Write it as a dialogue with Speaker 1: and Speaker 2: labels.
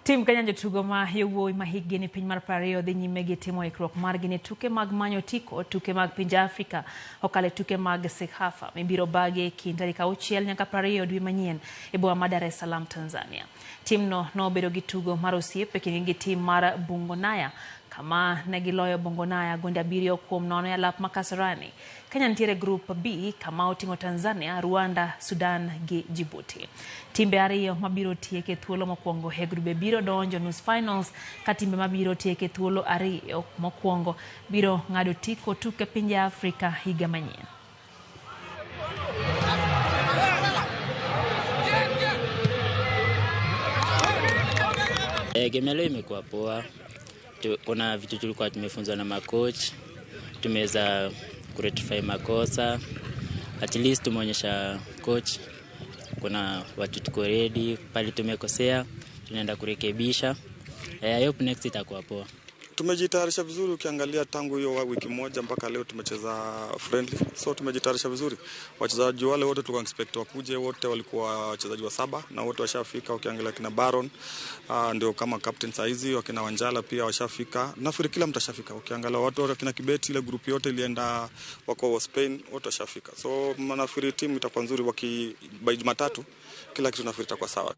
Speaker 1: Tim Kenya jotugo ma yowuowi ma hikgi ni piny mar 20 dhi nyime gi timo ikruok margi ne tuke mag manyo otiko tuke mag pinje Afrika okalo e tuke mag CECAFA mibiro bagi e kind tarik 6 nyaka 20 dwe manyien e boma ma Dar es Salaam, Tanzania. Timno nobedo gi tugo mar osiep e kindgi gi tim mar Bungonaya kama ne giloyo Bungonaya gonde 7-0 e alap ma Kasarani. Kenya nitiere e grup B kama oting'o Tanzania, Rwanda, Sudan gi Djibouti. Timbe ariyo mabiro tieke thuolo mokwongo e grube biro donjo nus finals ka timbe mabiro tieke thuolo ariyo mokwongo biro ng'ado otiko tuke pinje Afrika higa manyien.
Speaker 2: Game ya leo imekuwa poa. Kuna vitu tulikuwa tumefunzwa na macoach, tumeweza kurectify makosa. At least tumeonyesha coach kuna watu tuko ready, pale tumekosea tunaenda kurekebisha. I hope next itakuwa poa.
Speaker 3: Tumejitayarisha vizuri, ukiangalia tangu hiyo wiki moja mpaka leo tumecheza friendly, so tumejitayarisha vizuri. Wachezaji wale wote tulikuwa expect wakuje, wote walikuwa wachezaji wa 7 na wote washafika. Ukiangalia kina Baron, ndio kama captain saizi, wakina Wanjala pia washafika. Nafikiri kila mtu ashafika. Ukiangalia watu wote kina Kibeti, ile group yote ilienda wako Spain, wote washafika. So nafikiri timu itakuwa nzuri by Jumatatu, kila kitu nafikiri itakuwa sawa.